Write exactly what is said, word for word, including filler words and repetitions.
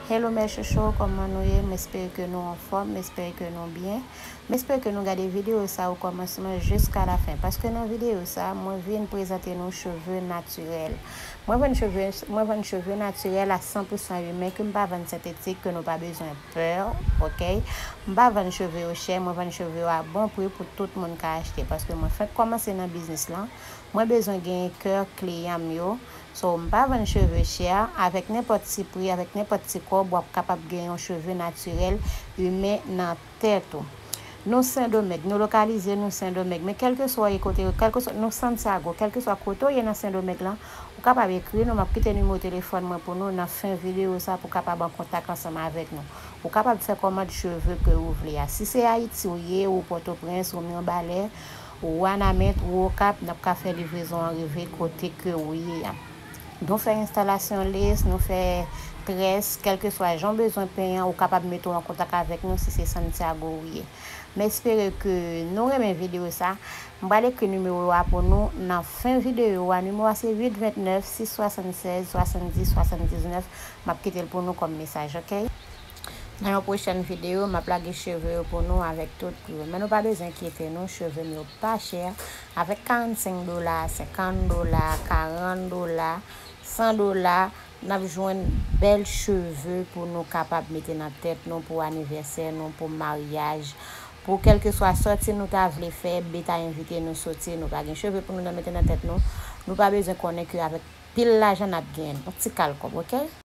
Hello mes chouchous, kòman nou ye? M espere ke nou anfòm, m espere ke nou byen. M espere ke nou gade videyo sa o kòmansman jiska lafen, paske nan videyo sa, mwen vin prezante nou cheve natirèl. Mwen vann cheve, mwen vann cheve natirèl a san pou san imen, ke m pa vann sentetik, ke nou pa bezwen pè, oke? M pa vann cheve yo chè, mwen vann cheve yo a bon pri pou tout moun ka achte, paske mwen fenk kòmanse nan biznis lan. Mwen bezwen genyen kè kliyan m yo. So, m pa vann cheve chè, avèk nenpòt ti pri, avèk nenpòt ti kòb, w ap kapab gen yon cheve natirèl, imen nan tèt ou. Nou Sendomeng, nou lokalize nou Sendomeng, men kèlkeswa w ye kote, kèlkeswa nou Santiago, kèlkeswa kote w ye nan Sendomeng lan, ou kapab ekri nou, m ap kite nimewo telefòn mwen pou nou nan fen videyo sa pou w kapab an kontak ansanm avèk nou. Ou kapab fè kòmand cheve ke ou vle a. Si se Ayiti ou ye, ou Pòtoprens, ou Mibalè, ou Wanament, ou Okap, n ap ka fè livrezon an rive kote ke ou ye a. Nou fè enstalasyon lace, nou fè très, kèlkeswa jan w bezwen pen an, ou kapab mete w an kontak avèk nou si se Santiago ou ye. M espere ke nou renmen videyo sa. M pral ekri nimewo a pou nou nan fen videyo a. Nimewo a se uit vennèf, sis swasannsèz, swasanndis, swasanndiznèf. M ap kite l pou nou kòm mesaj, oke? Nan yon pwochèn videyo, m ap lage cheve yo pou nou avèk tout pri yo. Men nou pa bezwen enkyete nou, cheve m yo pa chè. Avèk karannsenk dola, senkant dola, karant dola, san dola, n ap jwenn bèl cheve pou nou kapab mete nan tèt nou, pou anivèsè nou, pou maryaj, pou kèlkeswa sòti nou ta vle fè, beta envite nou soti, nou pa gen cheve pou nou nan mete nan tèt nou, nou pa bezwen konnen ke avèk pil lajan n ap genyen, yon ti kal kòb, oke?